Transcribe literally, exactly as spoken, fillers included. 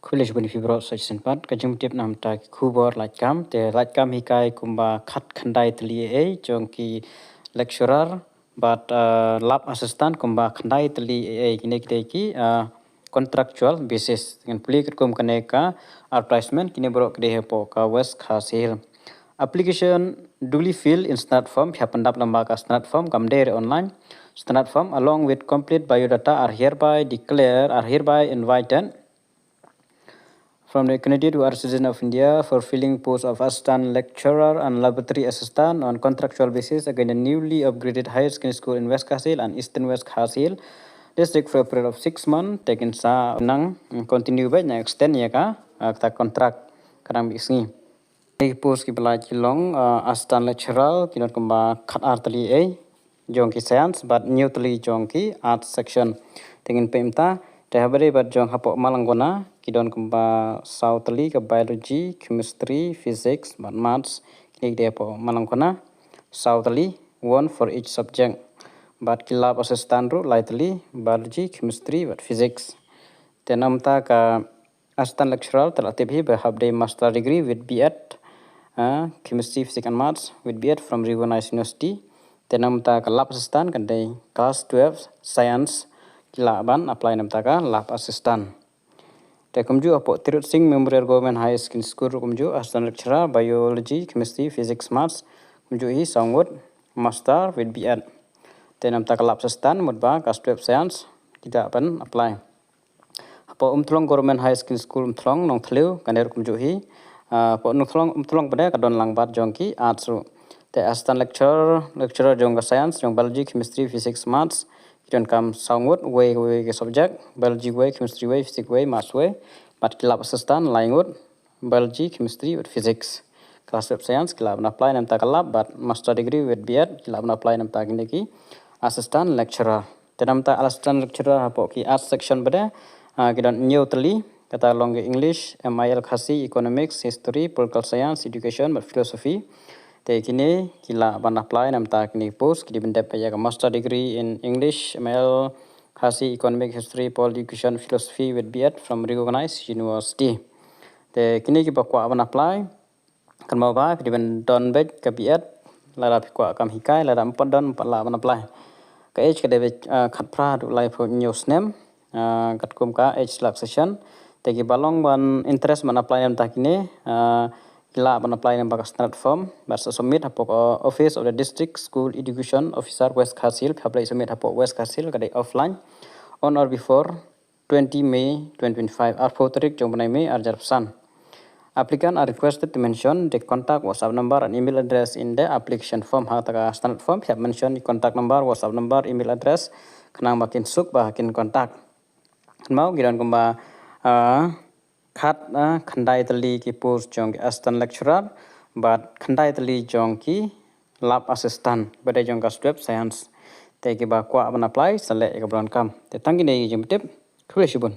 Khublei shibun ïa phi baroh sa shisien pat. Ka jingtip namar ki khubor lait kam. Te lait kam hikai kumba khatkhyndai tylli A A jong ki lecturer bad, uh, lab assistant kumba khyndai tylli A A, kine ki dei ki, uh, contractual basis. Ngan pule katkum kane ka advertisement, kine baroh ki dei hapoh ka West Khasi Hills. Application duly filled in standard form, phi hap pyndap lyngba ka standard form, kam dei re online. Standard form along with complete biodata are hereby declared, are hereby invited from the candidate who are citizen of India for filling post of assistant lecturer and laboratory assistant on contractual basis against the newly upgraded higher secondary school in West Khasi Hills and Eastern West Khasi Hills district for a period of six months. Te kin sa nang continue beit, nang extend ïa ka, uh, kata contract ka dang bit sngi. Ki post kiba la long, uh, assistant lecturer ki don kumba khatar tylli A A jong ki science bad hynñiew tylli jong ki arts section. Te ngin peit mynta, te haba dei bad jong hapoh Malangkona ki don kumba saw tylli, ka biology, chemistry, physics bad maths. Kine ki dei hapoh Malangkona, saw tylli, one for each subject. Bad ki lab assistant ruh lai tylli, biology, chemistry bad physics. Te namar ka assistant lecturer te la tip hi ba hap dei master degree with B Ed, ah, chemistry, physics and maths with B Ed from recognized university. Te namar ka lab assistant kan dei class twelve science, ki lah ban apply namar ka lab assistant. Te kumjuh hapoh Tirot Sing Memorial Government Higher Secondary School ruh kumjuh assistant lecturer biology, chemistry, physics, maths, kumjuh hi saw ngut, master with B Ed. Te namar ka lab assistant mut ba class twelve science, ki lah ban apply. Hapoh Umthlong Government High Secondary School Umthlong, Nongthylliew, kane ruh kumjuh hi. Ah, hapoh Umthlong, Umthlong pat ka don lang bad jong ki arts ruh. Te assistant lecturer, lecturer jong ka science, jong biology, chemistry, physics, maths, ki donkam saw ngut, wei, wei ka subject, biology wei, chemistry wei, physics wei, maths wei, bad ki lab assistant lai ngut, biology, chemistry bad physics. Class twelve science ki lah ban apply namar ka lab, bad master degree with B Ed ki lah ban apply namar kine ki assistant lecturer. Te namar assistant lecturer hapoh ki arts section pat, ah, ki don hynñiew tylli, kata long ki English, M I L Khasi, Economics, History, Political Science, Education bad Philosophy. Te kine ki lah ban apply namar kine post, ki dei ban dep ïa ka master degree in English, M I L Khasi, Economic, History, Political Education, Philosophy with B Ed from recognized university. Te kine kiba kwah ban apply, kynmaw ba phi dei ban don beit ka B Ed, lada phi kwah kam hikai, lada ym pat don, ym pat lah ban apply. Ka age ka dei beit, ah, khatphra haduh laiphew hynñiew snem, ah, katkum ka age relaxation. Te kiba long ban interest ban apply namar kine, ah, ki lah ban apply namar ka standard form, bad sa submit hapoh ka Office of the District School Education Officer West Khasi Hills, phi hap ban submit hapoh West Khasi Hills, ka dei offline, on or before twenty May twenty twenty-five, arphew tarik jong u bnai May, ar hajar arphew san. Applicant are requested to mention the contact WhatsApp number and email address in the application form. Ha kata ka standard form phi hap mention contact number, WhatsApp number, email address, khnang ba kin suk ba kin contact. Kynmaw ki don kumba, ah, khat, ah, khyndai tylli ki post jong ki assistant lecturer, bad khyndai tylli jong ki lab assistant, bad dei jong ka class twelve science. Te kiba kwah ban apply, sa leh ïa kaba donkam. Te tang kine ki jingtip, khublei shibun.